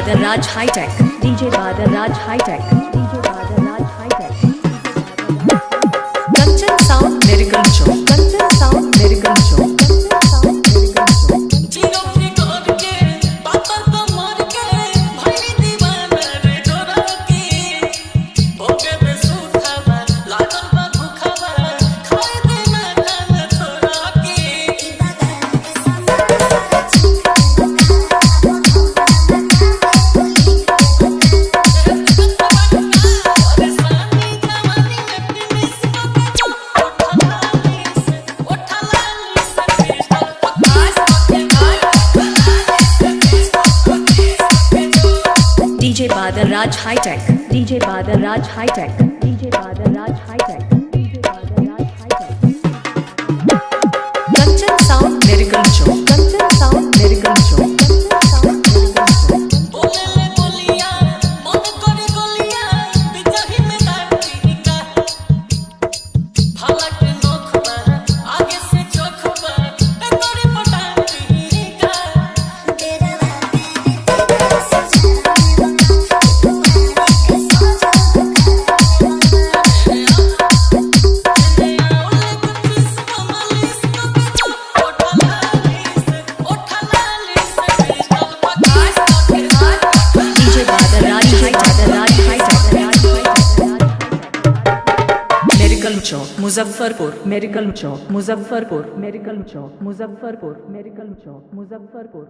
Badal Raj High Tech, DJ Badal Raj High Tech, DJ Badal Raj High Tech. Kanchan sound medical Chowk, Kanchan sound medical Chowk, Kanchan sound medical Chowk. Zero figure के पातर कमर के भइली दीवाना रे जोरा के भोगे में सूखावा लागल बा भूखावा खाए देना खाना थोड़ा के। परेशानी जवानी में फिनिश करके जो उठा लाली से उठा लाली से crystal पकास DJ Badal Raj High Tech, DJ Badal Raj High Tech, DJ Badal Raj High Tech, DJ Badal Raj High Tech. Kanchan sound medical Chowk, Kanchan sound medical Chowk, Kanchan sound medical Chowk. बोले ले बोलिया मन करे गोलिया बिचाही में डांटी का भाला के नोखबा आगे से चोखबा ए तोरे पटांटी का। DJ Badal Raj High Tech, Raj High Tech, medical Chowk Muzaffarpur, medical Chowk Muzaffarpur, medical Chowk Muzaffarpur, medical Chowk Muzaffarpur.